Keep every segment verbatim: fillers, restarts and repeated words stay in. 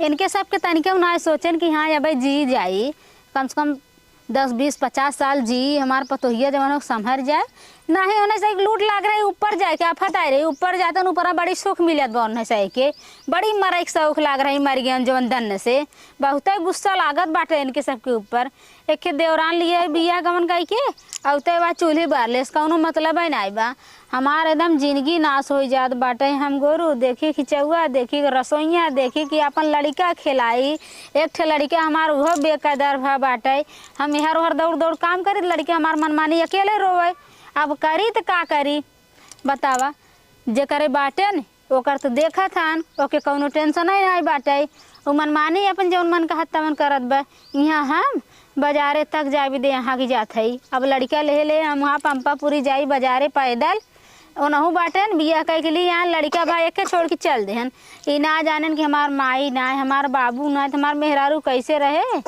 इनके सबके तनिके ना सोचेन कि हाँ, अबे जी जाई, कम से कम दस, बीस, पचास साल जी, हमार पतोहिया जवन हो संभर जाए। नाही होने से एक लूट लाग रही ऊपर जाए के, आफत आए रही ऊपर जातन, ऊपर बड़ी सुख मिलत बा उन्हें से के, बड़ी मरे के शौक लाग रही मर गयन जवन दन्न से। बहुते गुस्सा लागत बाटे इनके सबके ऊपर। एक ठे देवरान लिए बियाह गमन कई के, अउते बा चूल्ही बार लेस, कौनो मतलब है नाई बा। हमार एकदम जिंदगी नाश हो जात बाटे। हम गोरू देखी कि चौआ देखी कि रसोइया देखी कि अपन लड़िका खिलाई। एक ठे लड़िका हमार उहो बेकदर भा बाटे। हम इहर उहर दौड़ दौड़ काम करी, लड़िका हमार मनमानी अकेले रोवे। अब करी त का करी बतावा? जेकरे बाटे न ओकर त देखत हन, ओके कौनो टेंशन ही नाई बाटे। उ मनमानी अपन जौन मन कहत तवन करत बा। इहाँ हम बाजारे तक जाबी दे यहाँ की जात हई। अब लड़िका लेहे ले हम वहाँ पंपापुरी जाई बाजारे पैदल। ओनहु बाटेन बियाह कई के लिए यहाँ लड़िका भाई एके छोड़ के चल देहन। ई ना जानेन कि हमार माई ना, हमार बाबू ना, त हमार मेहरारू कैसे रहे।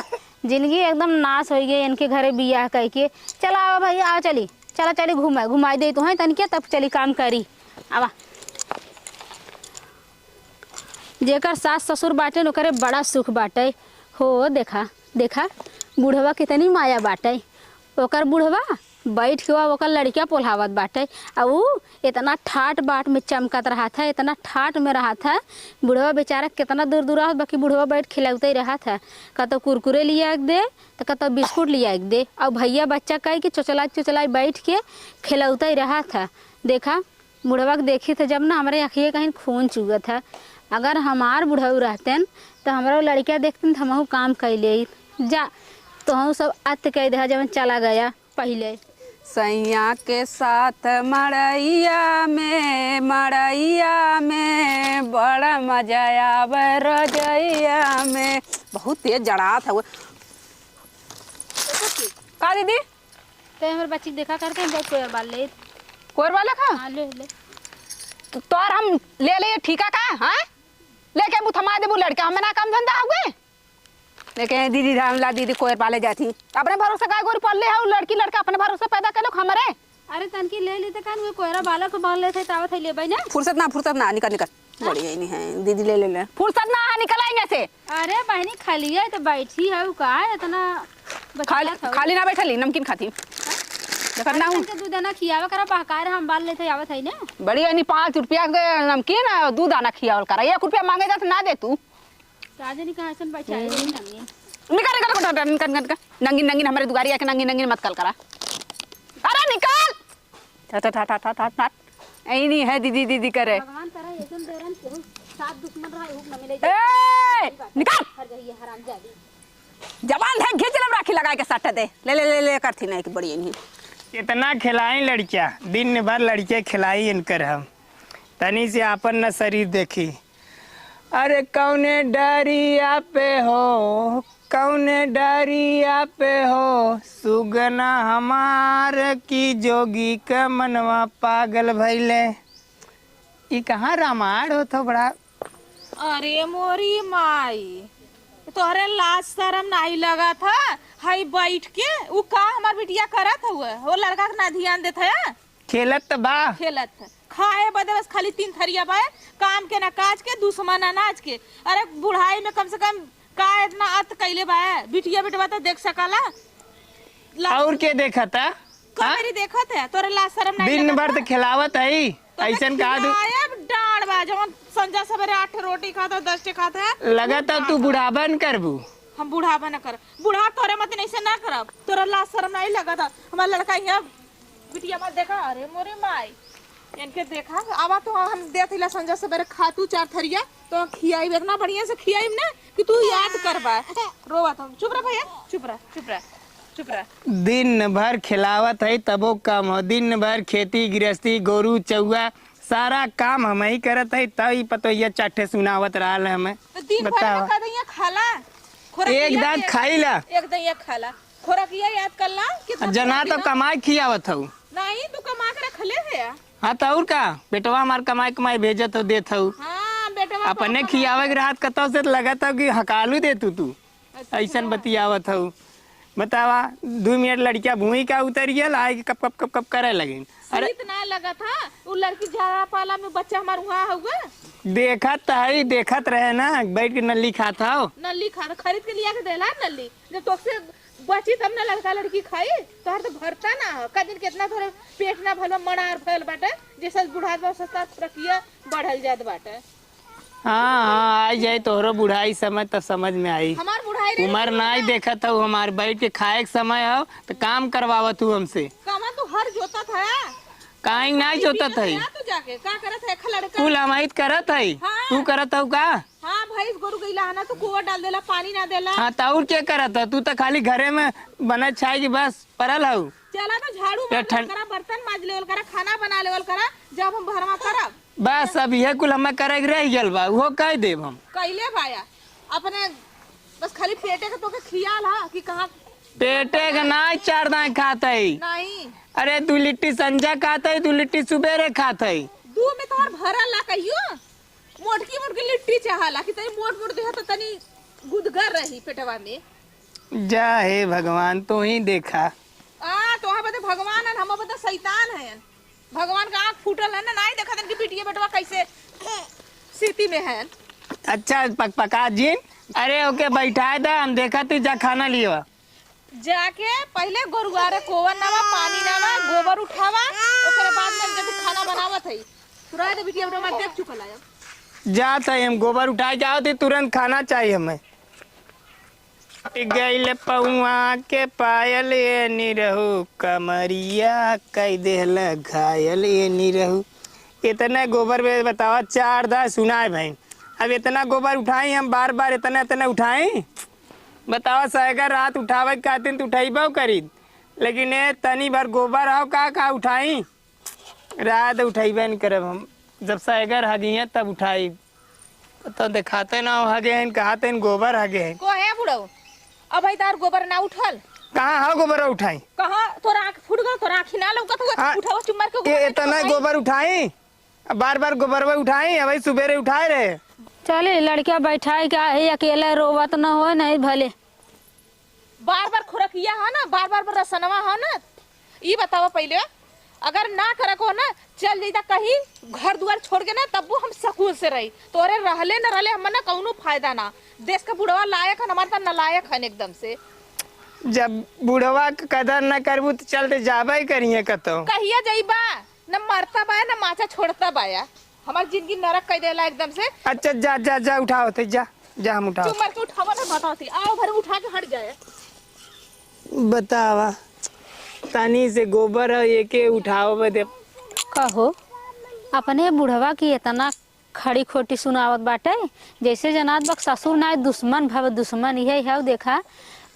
जिंदगी एकदम नाश होइ गई इनके घरे बियाह कई के। चला आवा भैया, आवा चली, चला चली घूमे, घुमाई दे तो है तनिके, तब चली काम करी। आवा। जेकर सास ससुर बाटेन ओकरे बड़ा सुख बाटे। हो देखा, देखा बुढ़वा कितनी माया बाटे। ओकर बुढ़वा बैठ के ओकर लड़िका पोल्हावत बाटे। आ ऊ इतना ठाट बाट में चमकत रहत है, इतना ठाट में रहत है। बुढ़वा बेचारा कितना दूर दूर रहत, बाकी बुढ़वा बैठ खिलौते रहत है। कतौ कुरकुरे लिया के दे, त कतौ बिस्कुट लिया के दे। और भैया बच्चा कह के चोचलाई चोचलाई बैठ के खिलौते रहत है। देखा बुढ़वा के देखी त जब ना हमरे अखिए कहीं खून चुअत है। अगर हमार बुढ़ऊ रहतेन त हमरो लड़िका देखतेन त हमहू काम कइ लेइत। जा तोहू सब अत कइ देहा जवन चला गया पहिले। सैया के साथ मड़ैया में, मड़ैया में बड़ा मजा आवे रजैया में। बहुत तेज जड़ात हवे। का दीदी? ते हमर बच्ची के देखा करते हैं, बहुत कोयर बाल ले। कोयर बाल का? हाँ, ले, ले। तो तोर हम ले ले ठीका का, हाँ? लेके मुँह थमा देबू लड़का, हमें ना काम धंधा हुए। लेके दीदी धाम ला दीदी कोयर पाले जाती। अपने भरोसे गाय गोरू पाल ले हऊ, लड़की लड़का अपने भरोसे पैदा कर लो हमरे। अरे तनकी ले ली त कान, वो कोयरा बालक को बाल लेते तावत है, लेबै ना। फुर्सत ना, फुर्सत ना, निकल, निकल। हाँ? बड़ी यही नहीं है, दीदी ले ले ले। फुर्सत ना है, निकल आई यहाँ से। अरे बहनी खाली है तो बैठी है, वो का है इतना खाली, बतियात हऊ? खाली ना बैठली, नमकीन खाती। हाँ? देखत अरे ना हूँ। तनके दूध दाना खियावा करा, बहकाए रहा, हम बाल लेते आवत है ना। बड़ी यही पाँच रुपया के नमकीन और दूध दाना खियावल करा, एक रुपया मांगे जात ना दे तू। का जानी कहाँ से बचाए हम्म। रही हमने। निकल, निकल, निकल, निकल, निकल, निकल। नंगिन, नंगिन हमारे दुआरी आके नंगिन, नंगिन मत कल करा। अरे निकल। ठा, ठा, ठा। ऐनी है दीदी, दीदी करे। भगवान तरह ऐसन देरन केहू साथ दुश्मन रहा, एहू न मिले। ए, निकल। हर गई है हरामजादी। जवान है, घिच लब राखी लगाए के सट दे। ले, ले, ले, ले, करथी ना एक बड़ी नहीं। कितना खिलाई लड़किया, दिन भर लड़के खिलाई इनकर हम। तनी से आपन न शरीर देखी। अरे कौने डरिया पे हो, कौने डरिया पे हो, सुगना हमार की जोगी क मनवा पागल भइले। ई कहाँ रामायण होत हो बड़ा? अरे मोरी माई, तोहरे लाज शरम नाई लगत ह? हई बैठ के उ का हमार बिटिया करत हुए? वो लड़का के ना ध्यान देत है? खेलत त बा। खेलत है। खाए बदे बस खाली तीन थरिया बा, काम के ना काज के, दुश्मन अनाज के। अरे बुढ़ाई में कम से कम का इतना अत कैले बा? बिटिया बेटवा तो देख सकाला। ला- और के देखता? का हाँ? मेरी देखत है? तोरे लाज शरम नाई दिन लगत भर है? त खिलावत है, तो ऐसन का दू- खिलायब डांड बा, जवन संजा सवेरे आठ रोटी खाता, दस टे खाता है। लगत है तू बुढ़ाबा न करबू। हम बुढ़ाबा न कर, बुढ़ा तोरे मत ऐसे ना करब। तोरा लाज शरम नाई लगत है? हमार लड़का यहाँ बिटिया मत देखा, अरे मोरे माई, इनके देखा, आवा तो हम देत हिला संजा सवेरे खा तू चार थरिया, तो खियाई इतना बढ़िया से खियाई ना कि तू याद करबा। रोवा तुम, चुप रह भैया, चुप रह, चुप रह, चुप रह। दिन भर खिलावत है तबो कम हो, दिन भर खेती गृहस्थी, गोरू चौआ, सारा काम हम ही करत है, तब ई पतोहिया चार ठे सुनावत रहल है हमें। तो दिन भर बतावा। में का दैया खाला, एक दांत खाइला। एक दैया खाला। खोरकिया याद कर ला, कितना अब जना तो खोरकिया। कमाई खियावत हऊ। नहीं, तू कमा के रख ले है। हाँ, तो और का? बेटवा हमार कमाई, कमाई भेजत हो, देत हऊ। हाँ, बेटवा अपने कमाई। खियावे के रहत कतौ से, तो लगत हऊ कि हकालू दे तू, तू। अच्छा, ऐसन खियावा। बतियावत हऊ। बतावा, दू मिनट लड़किया भूमि का उतर गया, आए के कप कप कप कप करे लगिन। अरे, शीत ना लगत हा? उ लड़की झाड़ा पाला में बच्चा हमार वहाँ हुआ। देखत त हई, देखत रहे ना, बैठ के नल्ली खात हौ। नल्ली खा, खरीद के लिया के देला नल्ली। जब तोसे बची तब ना लड़का लड़की खाई, तोहर तो भरता ना हो। का दिन कितना तोहरे पेट ना भलवा, मनार भयल बाटे, जैसे बुढ़ात बा सस्ता खुरकिया बढ़ल जात बाटे। हाँ, हाँ, आई जाई तोहरो बुढ़ाई समय, तब समझ में आई। हमार बुढ़ाई रे उमर बुढ़ाई। नाई देखत हऊ, हमार बैठ के खाए के समय हौ, त काम करवावत हऊ हमसे। कामा तू हर जोतत है? काहे नाई जोतत है? तू जाके का करत है, खलड़का? कुल हमहित करत है। हाँ। तू करत हऊ का? हाँ, भैंस गोरू गइला है ना, तो गोबर डाल देला, पानी ना देला। हाँ, त और के करत है? तू त खाली घरे में बनत छाई कि बस परल हऊ। चला तो झाड़ू ये मार ठंड- लेवल करा, बर्तन माज लेवल करा, खाना बना लेवल करा, जब हम भरमा करब। बस अब इहे कुल हमें करे के रह गल बा, उहो कह देब हम। कैले बाया अपने, बस खाली पेटे के तोके खियाल हा कि कहाँ? पेटे के नाई, चार दाएं खात है। नहीं। अरे, दू लिट्टी संझा खात है, दू लिट्टी सुबेरे खात है। दू में तोहर भरल ला कहियो? मोटकी मोटकी लिट्टी चाहला कि तनी मोट मोट देह त तनी गुदगर रही पेटवा में। जा हे भगवान, तू ही देखा। आ, तोहा बदे भगवान हन, हम बदे शैतान हन। भगवान का आँख फूटल है ना, नाई देखत हन कि बिटिया बेटवा कैसे स्थिति में हन। अच्छा, पकपका जिन, अरे ओके बैठाए दा, हम देखत ही जा खाना लियो। जाके पहिले गोरुआरे कोवन नावा, पानी नावा, गोबर उठावा, ओकरे बाद में जब खाना बनावत हई। तुरा दे बिटिया बेटवा, मैं देख चुकल आया। जात है, हम गोबर उठाए के आवत ही, तुरंत खाना चाहिए हमें। गइल पौआ के पायल ए निरहू, कमरिया कई देहल घायल ए निरहू। इतने गोबर में बतावा, चार दाएं सुनाए भइन। अब इतना गोबर उठाई हम बार बार, इतना इतना उठाई? बतावा, सैगर रात उठावे के कहतीन त उठैबो करी, लेकिन ए तनी भर गोबर आओ का का उठाई? रात उठैबे न करब हम, जब सैगर हगिहे तब उठाई। तो देखाते ना हो, हगे हैं, कहाते हैं गोबर हगे हैं। को है बुढ़ऊ? अब भाई तार गोबर ना उठल। कहाँ हो गोबर उठाई? कहाँ तोर आँख फूट गल, तोर आँखी ना लौकत हुआ, हाँ, उठावा चुम्मर के ये गोबर इतना उठाई। गोबर उठाई, अब बार बार गोबरवा उठाई, अब भाई सुबेरे उठाए रहे। चले लड़किया बैठाई के आहे, अकेले रोवत न होए, नहीं भले। बार बार खुरकिया है ना, बार बार रसनवा है ना। ई बतावा पहिले, अगर ना करे को ना, चल जइता कहीं घर दुआर छोड़ के ना, तब्बो हम सकून से रही। तोरे रहले न रहले हमर ना कौनो फायदा ना। देश का बुढ़वा लायक हन, हमार त नालायक हन एकदम से। जब बुढ़वा के कदर न करबू त चलते जाबे करिए कतो। कहिया जइबा? न मरता बाया, न माचा छोड़ता बाया। हमार जिंदगी नरक कइ देला एकदम से। अच्छा, जा, जा, जा, उठाओ थे, जा, जा, हम उठाओ। चुप मार के उठावा ना, बताओ थे। आओ, भर उठा के हट जाए। बतावा, तनी से गोबर है, एके उठाओ बदे। कहो, अपने बुढ़वा की इतना खड़ी खोटी सुनावत बाटे, जैसे जनात बा ससुर नाय दुश्मन भव दुश्मन, इहे हव देखा।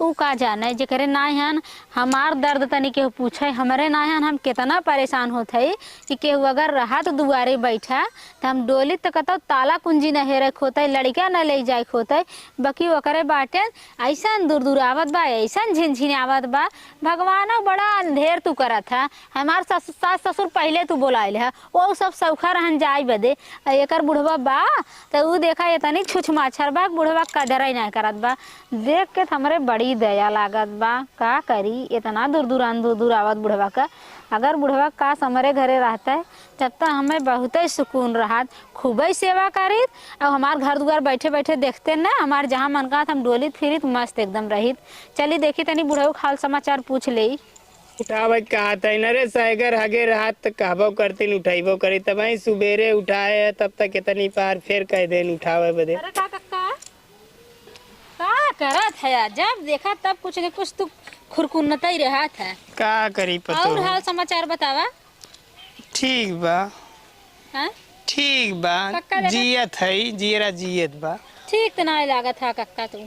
ऊ का जाने, जेकरे नाय हन, हमार दर्द तनी केहू पूछे, हमरे नाय हन, हम केतना परेशान होत हई कि केहू अगर रहत दुआरे बैठा, त हम डोली त कतौ ताला कुंजी न हेरे खोते, लड़िका न ले जाए खोते, बकी ओकरे बाटे अइसन दुरदुरावत बा, अइसन झिनझिनावत बा। भगवानो बड़ा अंधेर तू करत ह। हमार सस-, सास ससुर पहिले तू बोलाइल ह, ओ सब सौखा रहन जाए बदे। आ एकर बुढ़वा बा, त ऊ देखा एतनी छुछमाछर बा, बुढ़वा कदर ही नाहीं करत बा। देख के त हमरे बड़ी दया लागत बा। का करी, एतना दुरदुरान दुरदुरावत बुढ़वा क। अगर बुढ़वा कास हमरे घरे रहते, तब त हमें बहुते सुकून रहत, खूबे सेवा करीत। अब हमार घर दुआर बैठे बैठे देखते न, हमार जहाँ मन कहत हम डोलित फिरित मस्त एकदम रहित। चली देखी तनी बुढ़ऊ क हाल समाचार पूछ लेई। उठावे के कहत है न रे, सैगर हगे रहत त कहबो करतीन, उठैबो करी। तब ही सुबेरे उठाए है, तब तक इतनी पार फेर कह देन उठावे बदे। अरे का कक्का, का करत है यार? जब देखा तब कुछ न कुछ तू खुरकुन्नता ही रहत है। का करी पतो और हो। हाल समाचार बतावा। ठीक बा। हाँ? ठीक बा। कक्का जरा जियत है, जियरा जियत बा। ठीक त नाहीं लागत है कक्का तू।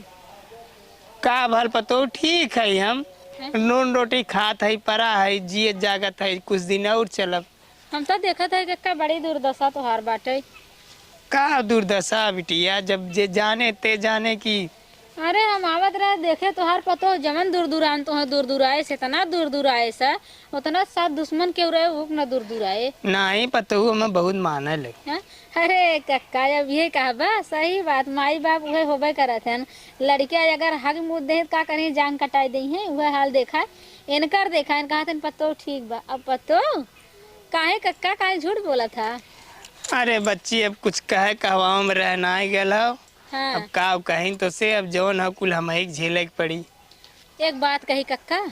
का भल पतो, ठीक है हम। हैं? नून रोटी खात है, परा है, जियत जागत है, कुछ दिन और चलब। हम त देखत है कक्का बड़ी दुर्दशा तोहार बाटे। का दुर्दशा बिटिया, जब जे जाने ते जाने कि अरे, हम आवत रहे, देखे तोहार पतोह जवन दुरदुरान तोहे दुरदुराए से, इतना दुरदुराए से, उतना साथ दुश्मन केहू रहे, ऊ न दुरदुराए। नाहीं, पतोहू हमें बहुत माने ले। हाँ? अरे कक्का, अब ये कहबा, सही बात, माई बाप उहे होबे करत हन। लड़किया अगर हग मुद देहे, का करी, जांग कटाई देइहें, उहे हाल देखा, इनकर देखा, इनका हाथ पतोह ठीक बा। अब पतोह, काहे कक्का, काहे झूठ बोलत हा? अरे बच्ची, अब कुछ कहे कहवाओ में रह नाहीं गल हौ। हाँ। अब का कहीं तो से, अब जौन हौ कुल हमही के झेले के पड़ी। एक बात कही कक्का।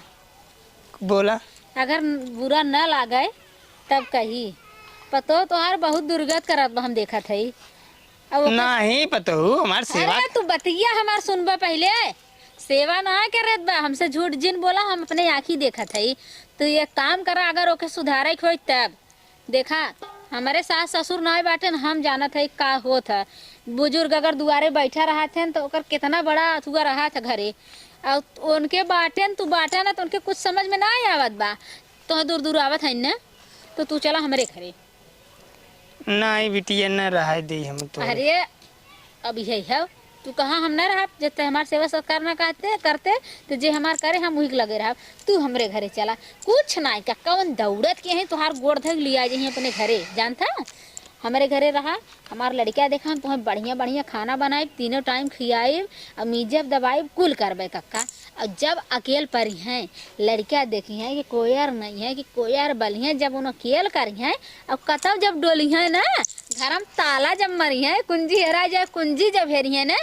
बोला। अगर बुरा न लागे तब कही, पतोह तोहार बहुत दुर्गत करत बा, हम देखत हई। अब ओकर नाहीं पतोहू, हमार सेवा अरे तू बतिया हमार सुनबा पहिले। सेवा ना करत बा, हमसे झूठ जिन बोला, हम अपने आँखी देखत हई। तू एक काम करा, अगर ओके सुधारे के होई तब। देखा, हमरे सास ससुर नाय बाटेन, हम जानत हई का होत ह। बुजुर्ग अगर दुआरे बैठा रहत हन, त ओकर केतना बड़ा अथुआ रहत ह घरे। अउ उनके बाटेन, तू बाटा ना, त उनके कुछ समझ में नाय आवत बा। तोह दुरदुरावत हइन न, त तू चला हमरे घरे। नाहीं बिटिया, न रहे देई हम तोहरे। अरे, अब यही है, तू कहा हम न रहब, जब ते हमार सेवा सत्कार न कहते, करते, त जे हमार करे, हम उही के लगे रहब। तू हमरे घरे चला, कुछ नाहीं का, कवन दौड़त के हैं, तोहार गोड़ धइल लिया जइहीं अपने घरे, जानता? हमरे घरे रहा, हमार लड़िका देखा, हम तोहे बढ़िया बढ़िया खाना बनाइब, तीनों टाइम खियाइब, अउ मीजब दबाइब, कुल करबे कक्का। अउ जब अकेल परिहैं, लड़िका देखिहैं कि कोयर नहीं है, कि कोयर बलिहैं, जब उन्हें अकेल करिहैं, अउ कतौ जब डोलिहैं ना, घर में ताला जब मरिहैं, कुंजी हेराइ जाए, कुंजी जब हेरिहैं ना,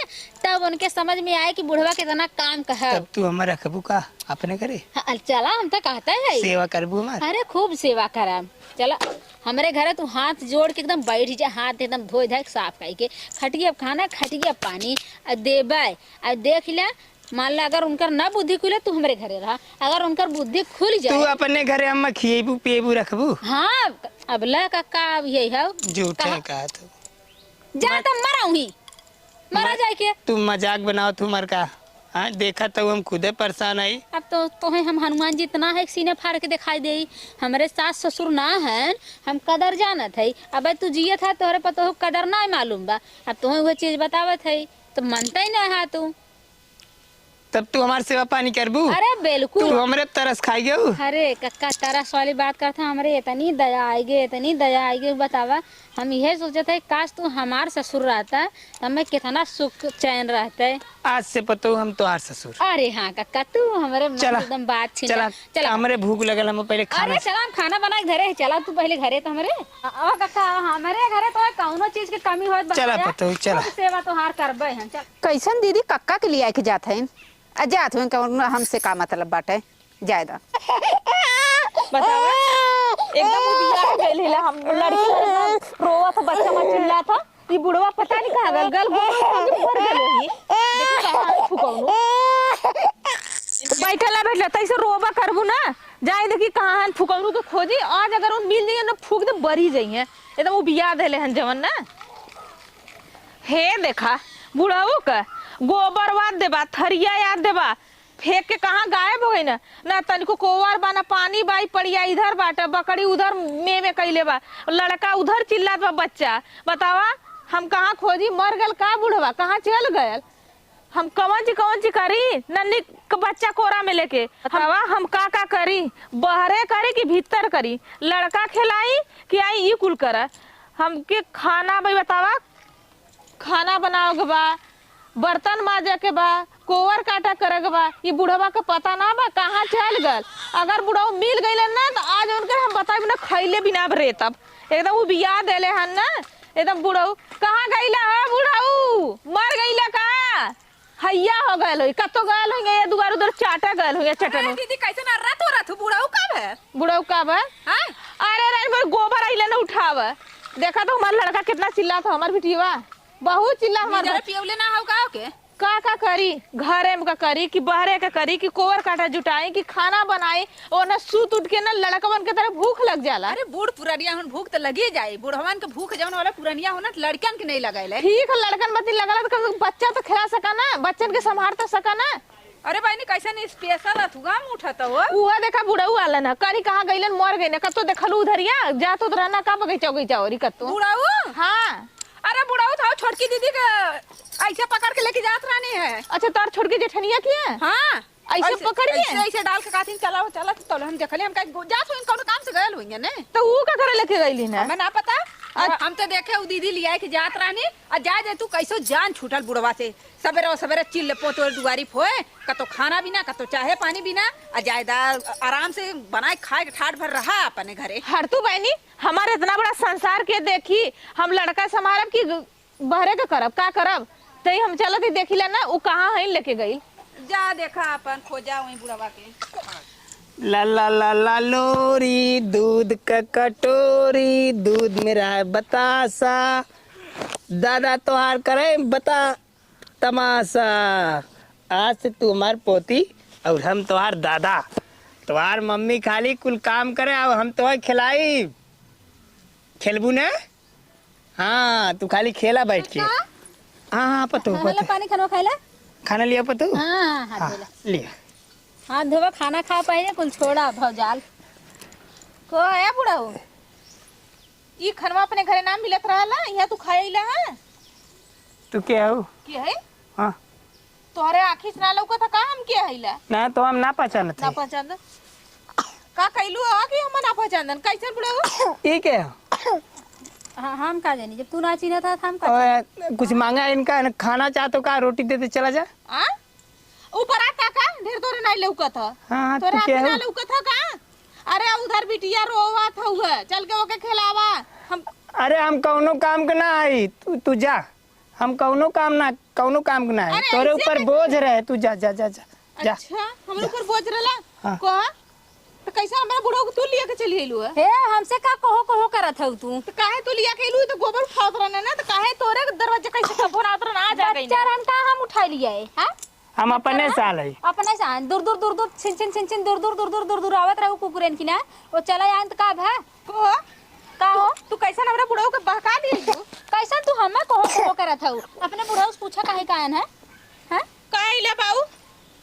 तब उनके समझ में आए कि बुढ़वा कितना काम का है। तब तू हमें रखबू का अपने घरे? हाँ, चला, हम तो कहते हैं। सेवा करबू हमार? अरे, खूब सेवा करब। चला, हमरे घरे तू हाथ जोड़ के एकदम बैठ जा, हाथ एकदम धोए धाए के साफ कइके, खटिया पे खाना, खटिया पे पानी, आ देबै, आ देख ले, मान ला अगर उनकर ना बुद्धि खुले, तू हमरे घरे रहा, अगर उनकर बुद्धि खुल तू जाए। अपने घरे अम्मा खिएबू, पिएबू, रखबू? हाँ, अब ले कक्का, अब यही है। झूठे कहा तू। जा मर- तब मरा उहीं। मरा मर-, जाए के। तू मजाक बनावत हू मर का? हाँ, देखा तो हम खुदे परेशान आई। अब तो तोहे हम हनुमान जी इतना है, सीने फाड़ के दिखाई देई। हमरे सास ससुर ना हन, हम कदर जानत है। अबे तू जियत है, तोहरे पतोह कदर ना मालूम बा। अब तोहे वो चीज बतावत है, तो मनता ही ना है तू। तब तू हमार सेवा पानी करबू? अरे बिल्कुल। तू हमरे तरस खाई गऊ? अरे कक्का, तरस वाली बात करत है, हमरे इतनी दया आई गई, इतनी दया आई गई, बतावा। हम यह सोचत है, काश तू हमार ससुर रहता, त हमें कितना सुख चैन रहते। आज से पतोह हम तोहार ससुर। अरे हाँ कक्का, तू हमरे मन चला, से एकदम बात छीन चला, ले। चला। हमरे भूख लगल, हम पहले खाना अरे चला, हम खाना बना के धरे हैं, चला तू पहले घरे तो हमरे। ओ कक्का, हमरे घरे तो कौनो चीज के कमी होत चला बताया। पतोह, चला। खूब सेवा तोहार करबे हम, चल। कैसन दीदी कक्का के लिया के जात हैं? आ जात हुए, कौन हमसे का मतलब बाटे? जाए दा। बतावा, एकदम उबिया गइल हिला हम लड़की लड़का रोवत ह, बच्चा बच्चा चिल्लात ह। ई बुढ़वा पता नहीं कहाँ गल, गल गोबर उठा के मर गल होई। देखी कहाँ फुकौनो। बैठला बैठला तैसे रोबा करबू ना, जाए देखी कहाँ हन फुकौनो के खोजी। आज अगर उन मिल जाइए ना, फूक दे बरी जाइए, एकदम उबिया देले हन जवन ना। हे देखा, बुढ़ऊ का गोबरवा देबा, थरिया याद देबा, फेंक के कहाँ गायब हो गई ना। ना तनिको कोवर बा, ना पानी बा, ई पड़िया इधर बाटे, बकरी उधर में में कइले बा, लड़का उधर चिल्लात बा बच्चा। बतावा, हम कहाँ खोजी, मर गल का बुढ़वा, कहाँ चल गयल? हम कवन ची कवन ची करी, नन्ही क बच्चा कोरा में लेके, बतावा, हम का का करी, बहरे करी कि भीतर करी, लड़का खेलाई कि आई ई कुल करा, हमके खाना भाई बतावा, खाना बनावे के बा, बर्तन माजे के बा, कोवर काटा करे के बा। ई बुढ़वा के पता ना बा कहाँ चल गल। अगर बुढ़ऊ मिल गइलन ना, त आज उनके हम बताइब ना, खइले बिना अब रेतब। एकदम उबिया देले हन ना, एकदम बुढ़ऊ। कहाँ गइला हो बुढ़ऊ? मर गइला का? हैया हो गयल होई, कतो गयल होई, ये दुआर उधर चाटा गयल होई, अरे चटनो। दीदी, कैसे ना रत हो रत हो, बुढ़ऊ कब है? बुढ़ऊ का बा? हाँ? अरे रानी भर गोबर अइले न उठाव। देखा तो हमार लड़का कितना चिल्लात ह, हमार बिटिया बहुत चिल्ला हमार निजरा बच- पियौले ना हौ का ओके? का का करी, घरे में का करी कि बहरे का करी कि कोवर काटा जुटाई कि खाना बनाई, ओने सूत उठ के ना लड़कवन के तरह भूख लग जाला। अरे बूढ़ पुरनिया हन, भूख त लगी जाई, बुढ़वन के भूख जवन वाला पुरनिया हो ना, लड़कन के नहीं लगाइले। ठीक है, लड़कन मत लगला तो कम से कम बच्चा तो खिला सका ना, बच्चन के संभाल तो सका ना। अरे बहिनी, कैसन special अथुआ में उठत हो? उहे देखा बुढ़ऊ आलन ह। करी कहाँ गइलन, मर गइलन। कत्तो देखलू उधरिया, जात होत रहना का बगीचा उगीचा ओरी कत्तो? बुढ़ऊ? हाँ। अरे बुढ़ऊ त छोटकी दीदी के ऐसे पकड़ के लेके जात रहनी। है। अच्छा, तोर छोटकी जेठनिया की है? हाँ। ऐसे ऐसे, पकड़ के? ऐसे, ऐसे डाल के कहती, "चला, चला, तो हम देखले, हम कहीं गो-, जात होइहन, कौनो काम से गयल होइहन, ने?" तो ऊ का करे लेके गइली ना? हमें ना पता। अच्छा। हम तो देखे, ऊ दीदी लिया के जात रहनी, आ जाए दे तू, कैसो जान छूटल बुढ़वा से। सबेरे, सबेरे चिल्ले पोते दुआरी फोए, कतो खाना बिना, कतो चाहे पानी बिना, आ जाए दा आराम से बनाए खाए के ठाट भर रहा अपने घरे। हर तू बहनी, हमारे इतना बड़ा संसार के देखी, हम लड़का संभारब कि बहरे के करब, का करब? तई हम चलत ही देखी ला ना, उ कहाँ है लेके गई। जा देखा अपन, खोजा वहीं बुढ़वा के। ला ला ला ला लोरी, दूध का कटोरी, दूध में रहा है बतासा। दादा तोहार करे बता तमासा। आज से तू हमार पोती और हम तोहार दादा। तोहार मम्मी खाली कुल काम करे और हम तोहार खिलाई। खेलबू ना? हाँ, तू खाली खेला बैठ के। अच्छा? हाँ, हाँ, पतू, हाँ, हेला पतू। पानी खनवा खाइला? खाना लिया पतू? हाँ, हाँ, हाँ, धोला। लिया। हाथ धोवा, खाना खा पहिले, कुल छोड़ा भौजाल। को है बुढ़ऊ? ई खनवा अपने घरे ना मिलत रहला, यहाँ तू खाए अइला है? तू के हऊ? के है? हाँ। तोहरे आँखी से ना लौकत ह का हम के हईला? ना, तो हम ना पहचानत ना हई। पहचान। का कैलू ह कि हम ना पहचान? कैसन बुढ़ऊ? ई के ह? हाँ, हम का जानी, जब तू ना चिन्हत ह, त हम का ओए, कुछ मांगा इनका, खाना चाहत हो का? रोटी दे दे, चला जा। आ? ऊपर आ का, का? ढेर तोरे ना लौकत ह। हाँ, हाँ, तोरे तू आँखी के ना हो? लौकत ह का? अरे, उधर बिटिया रोवत हउए, चल के ओके खिलावा। हम अरे, हम कौनो काम के ना आई, तू, तू जा। हम कौनो काम ना, कौनो काम के ना है। अरे, तोरे ऐसे ऊपर कैसे? बोझ रहे, तू जा, जा, जा, जा, जा। अच्छा, हमरे ऊपर बोझ रहला? हाँ। कह, तो कैसे हमरा बुढ़ऊ के तू लिया के चली अइलू है? हे, हमसे का कहो कहो करत हऊ तू? तो काहे तू लिया के अइलू? तो गोबर उठावत रहने ना, तो काहे तोरे दरवाजे कैसे कबो ना उतरना आ जा गई ना? बच्चा रहन का हम उठा लिया है, हाँ? हम अपने साल है। अपने साल, दूर दूर दूर दूर, छिन छिन छिन छिन, दूर दूर दूर दूर दूर दूर आवत रहू कुकुरेन की ना, वो चला आन त का भा? को? का हो? तू, तू कैसन हमरा बुढ़ऊ के बहका दिए तू? कैसन तू हमें कहो कहो करत हऊ? अपने बुढ़ऊ से पूछा काहे का आन है? हैं? का इला बाऊ?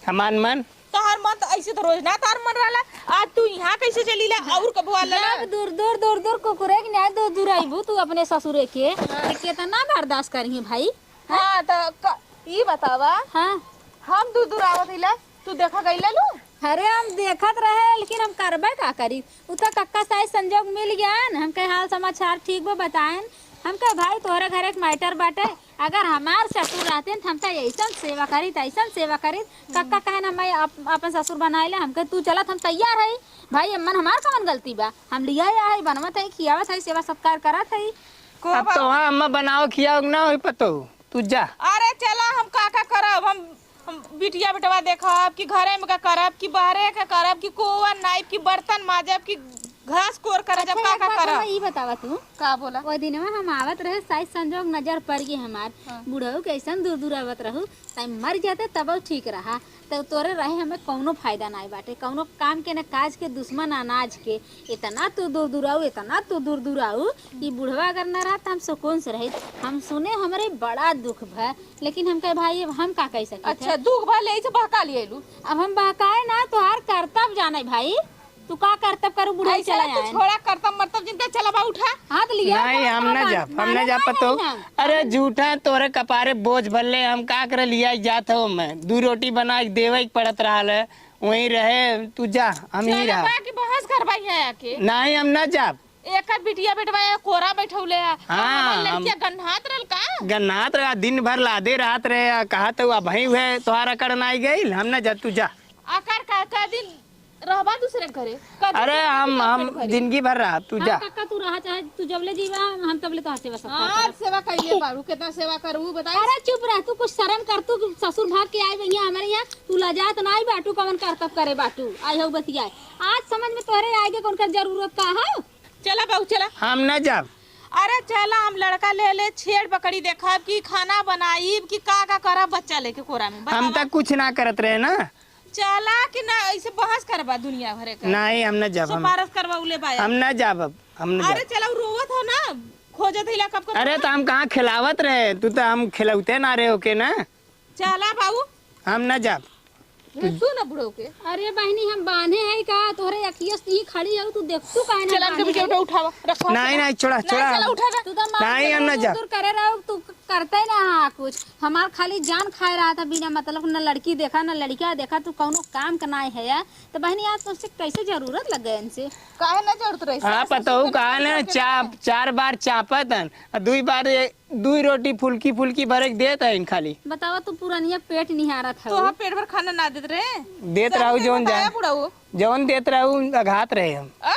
हमान मन। तोहार मन तो ऐसे तो रोज ना तोहार मन रहला, आज तू यहाँ कैसे चली ला? हाँ। और कबो आला ना? जब दूर दूर दूर दूर कुकुरे के न्याय दूर दूर आईबू तू अपने ससुरे के, हाँ। तो कितना बर्दाश्त करिहे भाई? हाँ, तो क-, ई बतावा, हाँ। हम दूर दूर आवत हिला, तू देखा गईला लू? अरे, हम देखत रहे, लेकिन हम करबे का करी? उ तो कक्का साइज संजोग मिल गया न, हमके हाल समाचार ठीक बा बताएन। हमके, "भाई, तोहरे घर एक matter बाटे, अगर हमार ससुर रहते न, त हम तो ऐसन सेवा करीत, ऐसन सेवा करीत।" कक्का कहे ना, "मैं अप-, अपन ससुर बनाए ले।" हमके, "तू चलत, हम तैयार है भाई, अम्मन हमार कवन गलती बा? हम लिया आए, बनवत है, खियावत है, सेवा सत्कार करत है।" को अब बा- तो हाँ, अम्मा बनाओ, खियाओ ना होई पतो। तू जा। अरे चला, हम का का करब? हम, हम बिटिया बेटवा देखब कि घरे में का करब कि बहरे का करब कि कोवन नाइब कि बर्तन माजब कि घास कोर करब, अच्छा, का एक का बात करब? हमरा ई बतावा तू। का बोला? ओ दिनवा हम आवत रहे, साइज संजोग नजर पड़ गई हमार। हाँ। बुढ़ऊ कैसन दूर दूर आवत रहू, तई मर जाते तब ठीक रहा। तो तोरे रहे हमें कौनो फायदा नाई बाटे, कौनो काम के न काज के, दुश्मन अनाज के। इतना तू दूर दूर आऊ, इतना तू दूर दूर आऊ, ई बुढ़वा अगर न रहत, हम सुकून से रहित। हम सुने, हमरे बड़ा दुख भा, लेकिन हम कहे, "भाई, अब हम का कह सकित है?" अच्छा, दुख भा ले से बहका लिए लू। अब हम बहकाए ना, तोहार करतब जाने भाई, तू का करतब करू, बुढ़ऊ ऐसे चला तू आए। छोड़ा करतब मरतब जिनका, चला बा उठा। हाँ, तो लिया नहीं, हम ना जाब, हम ना जाब पतो। अरे झूठा, तोरे कपारे बोझ भरले, हम का करे लिया जात हो मैं, दू रोटी बना के देवे के पड़त रहल है। वहीं रहे, तू जा, हम ही चला रहा। बा कि बहस करबा यहाँ आके? नहीं, हम ना जाब। एकर बिटिया बेटवा ये कोरा बैठौले है। हाँ, हमार हम लड़किया गन्हात रहल का? गन्हात रहा, दिन भर लादे रहत रहे, आ कहा तो अब ही हुए, तोहार अकड़ ना आई गई, हम ना जा, तू जा। अकड़ का, का दिन रहबा दूसरे घरे? का दिन अरे रहबा हम, दूसरे हम घरे? जिंदगी भर रहा, तू हाँ, जा। काका, तू रहा, चाहे तू जब ले जीवा, हम तब ले तोहार सेवा सत्कार हाँ, करब। सेवा कइले बाड़ू, कितना सेवा करू, बताई। अरे चुप रह, तू कुछ शर्म कर, तू ससुर भाग के आए बा यहाँ हमरे यहाँ, तू लजात ना आई बाटू, कवन करतब करे बाटू, आई हो बतियाए। आज समझ में तोहरे आए के कौन कर जरूरत का है? चला बाबू, चला। हम ना जाब। अरे चला, हम लड़का ले ले, छेड़ बकरी देखब कि खाना बनाइब कि का का करब बच्चा लेके कोरा में, हम बतावा। तक कुछ ना करत रहे ना। चला कि ना, ऐसे बहस करबा दुनिया भरे का। नहीं, हम ना जाब, हम, सिफारिश करबा उले बाया। हम ना जाब अब, हम ना अरे जाब। चला, उ रोवत हो ना, खोजत हिला कब कब। अरे तो हम कहाँ खिलावत रहे, तू तो हम खिलौते ना रहे ओके ना। चला बाबू। हम ना जाब। ये तू ना बुढ़ऊ के। अरे बहनी, हम बांधे है का? तोहरे अखिया से ही खड़ी है, तू देख, तू काहे ना चला, बांधे हमके है? उठा, उठावा, रखो, नहीं, रखो। नहीं, छोड़ा, नहीं, छोड़ा। चला, उठा ना। तू तो मार नहीं, के हम ना दूर जाब। दूर करे रहो, तू करते ना हाँ कुछ। हमार खाली जान खाए रहा था बिना मतलब, न लड़की देखा, न लड़का देखा, तू कौनो काम का नाई है यार। तो बहनी, आज तुमसे कैसे जरूरत लग गए इनसे? काहे ना जरूरत रही? हाँ, पतोहू कहा ना, चाप, चार बार चापत हन, आ दुई बार ये, दुई रोटी फुल्की फुल्की भरे के देत हन खाली। बतावा, तू पुरनिया पेट निहारत है। तो हम पेट भर खाना ना देत रहे? देत रहू जौन जा, बुढ़ऊ। जौन देत रहू, अघात रहे हम। आ?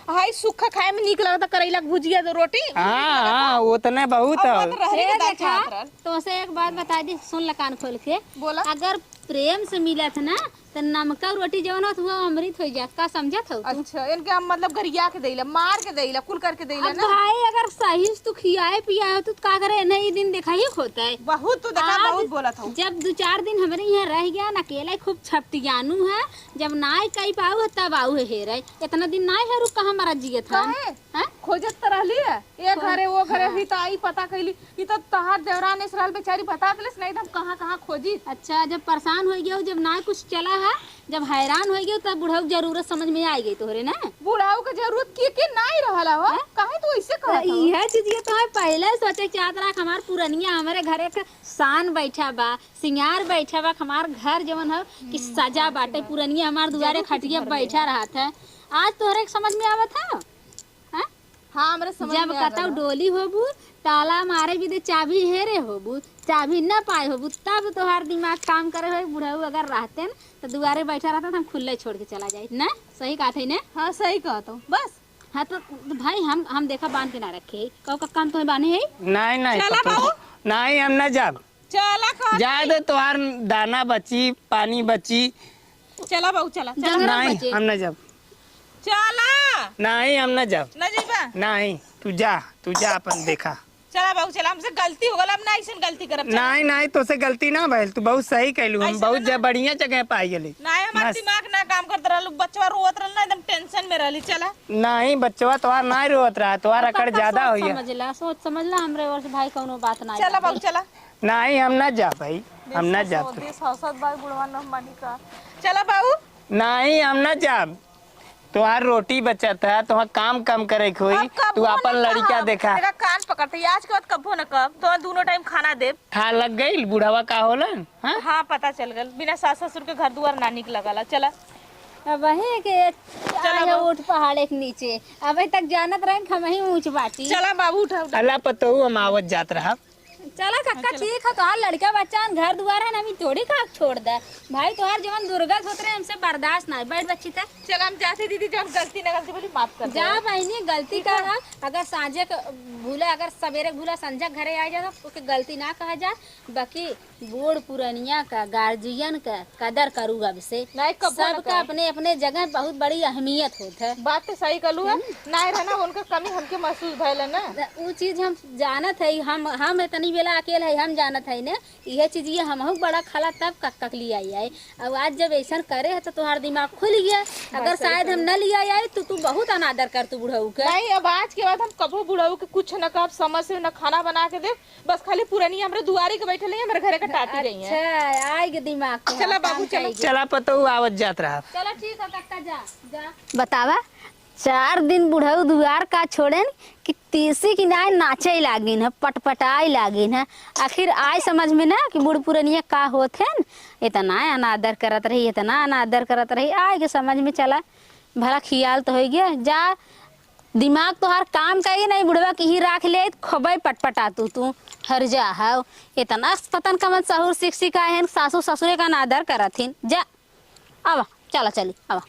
हाय, सूखा खाए में नीक लगता, करैला के भुजिया, दो रोटी। हाँ, हाँ, उतने बहुत अब है। बात रहे ए, के दाल देखा, चाहत रहल। तोसे एक बात बता दी, सुन ल कान खोल के। बोला। अगर प्रेम से मिलत ना, त नमका रोटी जवन होत, हुआ अमृत हो जात। का समझत हो तू? अच्छा, इनके हम मतलब गरिया के देला, मार के देला, कुल करके देला अब ना। भाई, अगर सही से तू खियाए पियाए हो, तो का करे? नहीं, ई दिन देखा ही होता है। बहुत तू देखा, आज बहुत बोलत हो। जब दो चार दिन हमरे यहाँ रह गया ना, अकेला खूब छपटियानू है, जब नाय कई पाऊ है, तब आऊ है हेरे। इतना दिन नाय है, रुक, कहाँ मरा जियत हम? काहे? हैं? खोजत त रहली है, ए घरे, ओ घरे, हाँ। ही त आई पता कैली। ई त तहार देवरान एस रहल बेचारी, बता देलस, नहीं त हम कहाँ, कहाँ खोजी। अच्छा, जब परेशान हो गयो, जब नाय कुछ चला है, जब हैरान हो गयो, तब बुढ़ऊ जरूरत समझ में आ गई तोहरे ना? बुढ़ऊ के जरूरत के, के नाय रहला हो? हैं? काहे तू ऐसे कहत हो? इहे चीज ये तो है, पहले सोचे चाहत रहा कि हमार पुरनिया हमरे घरे के शान बैठा बा, सिंगार बैठा बा, हमार घर जवन है कि हम्म, सजा बाटे, पुरनिया हमार दुआरे खटिया बैठा रहत है। आज तोहरे के समझ में आवत है? हैं? हाँ, हमरे समझ में आ गल। जब कतौ डोली होबू, ताला मारे भी दे, चाबी हेरे होबू, चाबी न पाए होबू, तब तोहार दिमाग काम करे होई। बुढ़ऊ अगर रहते न, तो दुआरे बैठा रहता, तो हम खुल्ले छोड़ के चला जाइत ना। सही कहत है ने? हाँ, सही कहत हो। बस। हाँ, तो, तो भाई, हम, हम देखा बांध के ना रखे है। कहो कक्का, हम तुम्हें बांधे है? नहीं, नहीं, चला पतोहू। बाबू। नहीं, हम ना जाब। चला, कहत जाए हई। दे, तोहार दाना बची, पानी बची। चला बाबू, चला, चला। जंगल नहीं, बचे। हम ना जाब। चला। नहीं, हम ना जाब। ना जइबा? नहीं, तू जा, तू जा, अपन देखा। चला बाबू, चला, हमसे गलती हो गल, अब ना ऐसन गलती करब, चला। नहीं, नहीं, तोसे गलती ना भइल, तू बहुत सही कहलू, हम ऐसन बहुत ना। ज-, बढ़िया जगह पे आई गेली। नहीं, हमार मस्त। दिमाग ना काम करत रहल, बचवा रोवत रहल ना, एकदम tension में रहली, चला। नहीं, बचवा तोहार नहीं रोवत रहा, तोहार तो अकड़ कक्का ज्यादा सोच होइए। समझ ला, सोच समझ ला, हमरे ओर से भाई कौनो बात ना चला बाबू, चला। नहीं, हम ना जा भाई, हम ना जा। देश हंसत भाई, बुढ़वा न मानी का। चला बाबू। नहीं, हम ना जाब। तोहार रोटी बचत है, तोहार काम कम करे के होई, अब कबो तू अपन न लड़का कहब। देखा। मेरा कान पकड़ते, आज के बाद कबो न कहब, तो दोनों time खाना देब। था लग गइल बुढ़वा का होलन, हाँ? हाँ, पता चल गल, बिना सास ससुर के घर दुआर ना निक लगला। चला। अब वही के चला आए बाबू। ऊँट पहाड़ एक नीचे, अबे तक जानत रहन कि हम ही ऊँच बाटी। चला बाबू, उठा, उठा। अल्लाह पतोहू, हम आवत जात रहब। चला कक्का, हाँ, चला। ठीक है, तोहार लड़का बच्चा न घर दुआर है न, हम ई थोड़ी का छोड़ दे। भाई, तोहार जवन दुर्गत होत रहे, हमसे बर्दाश्त ना है। बैठ बच्ची, तक। चला, हम जाते दीदी, जो हम गलती ना गलती बोली, माफ कर दे। जा बहिनी, गलती ठीक है। का है, अगर सांझे के भूला, अगर सवेरे के भूला, संझा के घरे आ जाता, ओके गलती ना कहा जा। बाकी बूढ़ पुरनिया का, गार्जियन का कदर करू अब से। नहीं, कबो ना सबका करे। अपने अपने जगह बहुत बड़ी अहमियत होत है। बात तो सही कहलू है। हम्म। नहीं रहना, उनका कमी हमके महसूस भइल है ना। त उ चीज हम जानत है, हम, हम इतनी बेला अकेल है, हम जानत है ने, इहे चीज ये हमहू बड़ा खाला तब कक कक लिया आई। अब आज जब ऐसन करे है तो तोहार दिमाग खुल गया। अगर बात सही शायद हम कहलू। न लिया आई तो तू बहुत अनादर कर तू बुढ़ऊ के। नहीं, अब आज के बाद हम कबो बुढ़ऊ के कुछ न कहब, समय से न खाना बना के देब, बस खाली पुरनिया हमरे दुआरी के बैठल है, हमरे घरे के टाटी गई है। अच्छा, आइ गे दिमाग में, चला बाबू, काम चला। कइगे। चला पतोहू, आवत जात रहा। चला ठीक है कक्का, जा, जा। बतावा, चार दिन बुढ़ऊ दुआर का छोड़ेन कि तीसी किनारे नाचे लागिन है, पटपटाए लागिन है। आखिर आए समझ में ना कि बूढ़ पुरनिया का होत है न, इतना अनादर करत रही, इतना अनादर करत रही, आए के समझ में चला, भला खियाल तो होइ गया। जा, दिमाग तोहार काम कइगे नहीं, बुढ़वा के ही राख ले, खूबे पटपटा तू, तू हर जा हव। इतना पतन कमन सहूर सीख सिखाए हैं, सासू ससुरे का अनादर करत हिन। जा, आवा, चला चली, आवा।